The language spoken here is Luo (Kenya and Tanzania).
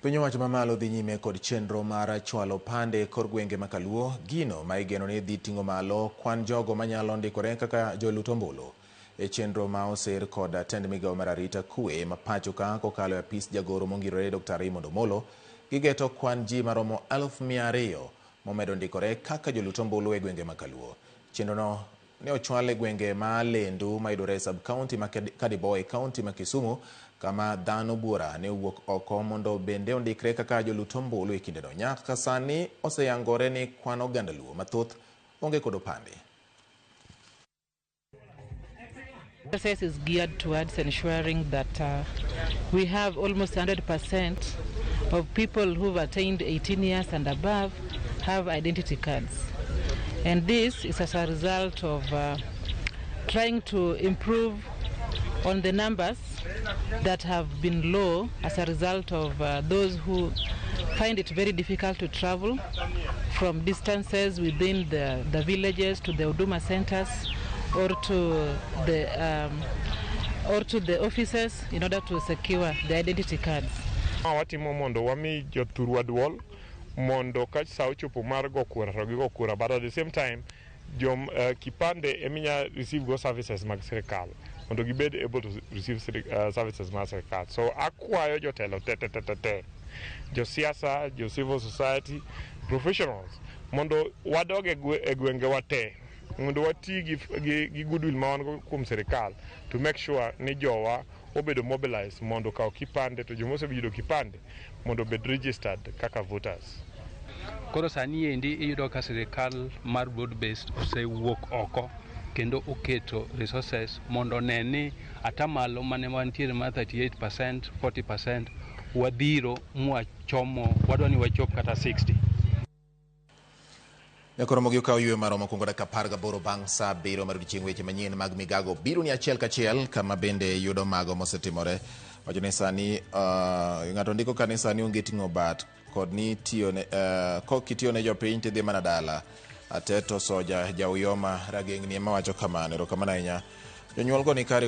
Piny owacho mamalo dhi nyime kod chenro mar chwalo opande e kor gwenge ma Kaluo, gino ma igeno ni dhi ting'o malo kwan jogo manyalo ndikore kaka jolut ombulu. E chenro ma oser kod tend migawo mar arita kwe ma pacho ka kokalo e apis jagoro mongirore Dr. Raymond Omolo, gigeto kwan ji maromo 200,000 momedo ndikore kaka jolut ombulu e gwenge ma Kaluo. Chenrono ne ochwal e gwenge ma Lendu mayudore e sub-county ma Kadiboy e county ma Kisumu kama dhano buora ne owuok oko mondo bende ondikre kaka jolut ombulu e kindeno. Nyaka sani oseyangore ni kwan oganda Luo mathoth onge kod opande. Process is geared towards ensuring that we have almost 100% of people who've attained 18 years and above have identity cards. And this is as a result of trying to improve on the numbers that have been low as a result of those who find it very difficult to travel from distances within the villages to the Huduma centers or to the offices in order to secure the identity cards. Ma watimo mondo wami jothurwa duol mondo ka sa ochopo mar go kura to gigo kura, but at the same time jom kipande eminya receive go services mag sirikal mondo gibed able to receive services mag sirikal. So akwayo jotelo te te te te te, josiasa, jo civil society, professionals, mondo wadog e gwengewa te mondo wati gi goodwill ma wan go kuom sirikal to make sure ni jowa obedo mobilized mondo okaw kipande, to joma oseyudo kipande mondo obed registered kaka voters. Koro sani endi iyudo ka sirikal mar broad based osewuok oko kendo oketo resources mondo one ni atamalo mane wantiere mar 38%, 40% wadhiro mwachomo, wadwa ni wachop kata 60. Nyakoromo gi okawo yweyo maromo kuongo dakika 18 bang' sa 7 mar odiechieng'. Weche manyien mag migago biro ni achiel kachiel kama bende yudo mago mosetimore. Wacho ni sani ng'ato ndiko ka ni sani onge ting'o bat kod ni tiyone kok itiyo ne jopiny tidhi mana dala. Ateto Soja Jauyoma Rageng'ni ema wacho kamano. Erokamano ahinya. Jonyuol go ni kare.